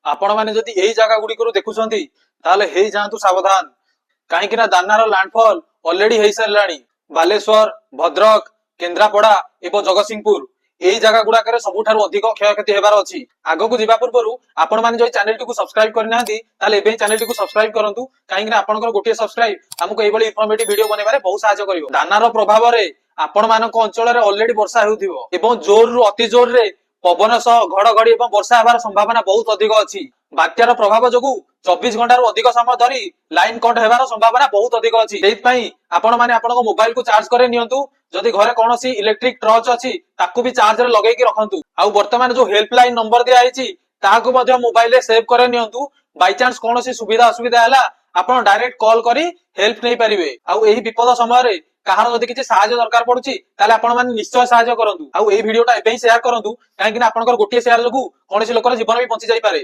ଆପଣମାନେ ଯଦି ଏଇ ଜାଗା ଗୁଡିକରୁ ଦେଖୁଛନ୍ତି, ତାହେଲେ ହେଇଯାଆନ୍ତୁ ସାବଧାନ। କାହିଁକି ନା ଦାନାର ଲ୍ୟାଣ୍ଡଫଲ୍ ଅଲରେଡି ହେଇସାରିଲାଣି। ବାଲେଶ୍ୱର, ଭଦ୍ରକ, କେନ୍ଦ୍ରାପଡା ଏବଂ ଜଗତସିଂହପୁର, ଏଇ ଜାଗା ଗୁଡାକରେ ସବୁଠାରୁ ଅଧିକ କ୍ଷୟକ୍ଷତି ହେବାର ଅଛି। ଆଗକୁ ଯିବା ପୂର୍ବରୁ ଆପଣମାନେ ଯଦି ଚ୍ୟାନେଲଟିକୁ ସବସ୍କ୍ରାଇବ କରିନାହାନ୍ତି, ତାହେଲେ ଏବେ ଚ୍ୟାନେଲଟିକୁ ସବସ୍କ୍ରାଇବ କରନ୍ତୁ। କାହିଁକି ନା ଆପଣଙ୍କର ଗୋଟିଏ ସବସ୍କ୍ରାଇବ ଆମକୁ ଏଇଭଳି ଇନଫର୍ମେଟିଭ ଭିଡିଓ ବନେଇବାରେ ବହୁତ ସାହାଯ୍ୟ କରିବ। ଦାନାର ପ୍ରଭାବରେ ଆପଣମାନଙ୍କ ଅଞ୍ଚଳରେ ଅଲରେଡି ବର୍ଷା ହେଉଥିବ ଏବଂ ଜୋରରୁ ଅତି ଜୋରରେ ପବନ ସହ ଘଡଘଡି ଏବଂ ବର୍ଷା ହେବାର ସମ୍ଭାବନା ବହୁତ ଅଧିକ ଅଛି। ବାତ୍ୟାର ପ୍ରଭାବ ଯୋଗୁ 24 ଘଣ୍ଟାରୁ ଅଧିକ ସମୟ ଧରି ଲାଇନ କଟ୍ ହେବାର ସମ୍ଭାବନା ବହୁତ ଅଧିକ ଅଛି। ସେଇଥିପାଇଁ ଆପଣ ମାନେ ଆପଣଙ୍କ ମୋବାଇଲକୁ ଚାର୍ଜ କରି ନିଅନ୍ତୁ। ଯଦି ଘରେ କୌଣସି ଇଲେକ୍ଟ୍ରିକ ଟର୍ଚ ଅଛି, ତାକୁ ବି ଚାର୍ଜରେ ଲଗେଇକି ରଖନ୍ତୁ। ଆଉ ବର୍ତ୍ତମାନ ଯୋଉ ହେଲ୍ପଲାଇନ ନମ୍ବର ଦିଆହେଇଛି, ତାହାକୁ ମଧ୍ୟ ମୋବାଇଲରେ ସେଭ୍ କରି ନିଅନ୍ତୁ। ବାଇଚାନ୍ସ କୌଣସି ସୁବିଧା ଅସୁବିଧା ହେଲା, ଆପଣ ଡାଇରେକ୍ଟ କଲ୍ କରି ହେଲ୍ପ ନେଇପାରିବେ। ଆଉ ଏହି ବିପଦ ସମୟରେ କାହାର ଯଦି କିଛି ସାହାଯ୍ୟ ଦରକାର ପଡୁଛି, ତାହେଲେ ଆପଣ ମାନେ ନିଶ୍ଚୟ ସାହାଯ୍ୟ କରନ୍ତୁ। ଆଉ ଏଇ ଭିଡିଓଟା ଏବେ ହିଁ ସେୟାର କରନ୍ତୁ, କାହିଁକି ନା ଆପଣଙ୍କର ଗୋଟିଏ ସେୟାର ଯୋଗୁ କୌଣସି ଲୋକର ଜୀବନ ବି ବଞ୍ଚି ଯାଇପାରେ।